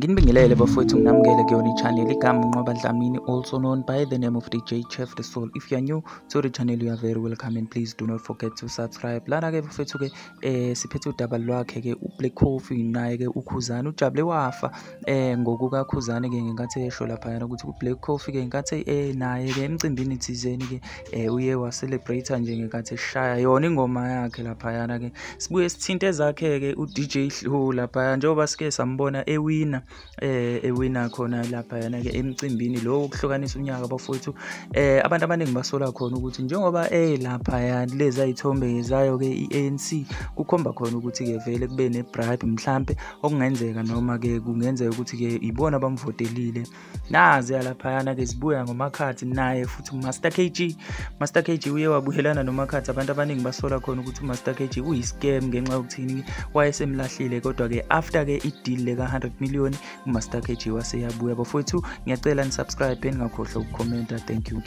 Nginibingelele bafowethu, nginamukele kuyona i-channel. Igama uNqoba Dlamini, also known by the name of DJ Chef The Soul. If you are new to the channel, you are very welcome and please do not forget to subscribe. Lana-ke bafowethu-ke siphethe udaba lwakhe-ke uBlack Coffee naye-ke uKhuzani ujabule wafa ngokukaKhuzani-ke ngenkathi esho laphayana ukuthi uBlack Coffee-ke ngenkathi naye-ke emcimbini thizeni-ke uye wa-celebrate nje ngenkathi eshaya yona ingoma yakhe laphayana-ke. Sibuye sithinte ezakhe-ke u-DJ Hlu laphaya njengoba sike sambona ewina ewina khona laphayana-ke emcimbini lo wokuhlukanisa unyaka bafowethu. Abantu abaningi basola khona ukuthi njengoba laphaya lezi ay'thombe zayo-ke i-ANC kukhomba khona ukuthi-ke vele kube ne-bribe mhlampe okungenzeka noma-ke kungenzeka ukuthi-ke ibona abamvotelile. Nazi laphayana-ke zibuya ngoMakhathi naye futhi uMaster KG. Master KG uye wabuyelana noMakhathi. Abantu abaningi basola khona ukuthi uMaster KG uyi-scam ngenxa yokuthini wayesemlahlile, kodwa-ke after-ke i-deal leka-100 million uMaster KG waseyabuya. Bafowethu, ngiyacela ni-subscribe, ningakhohlwa ukukhomenta. Thank you.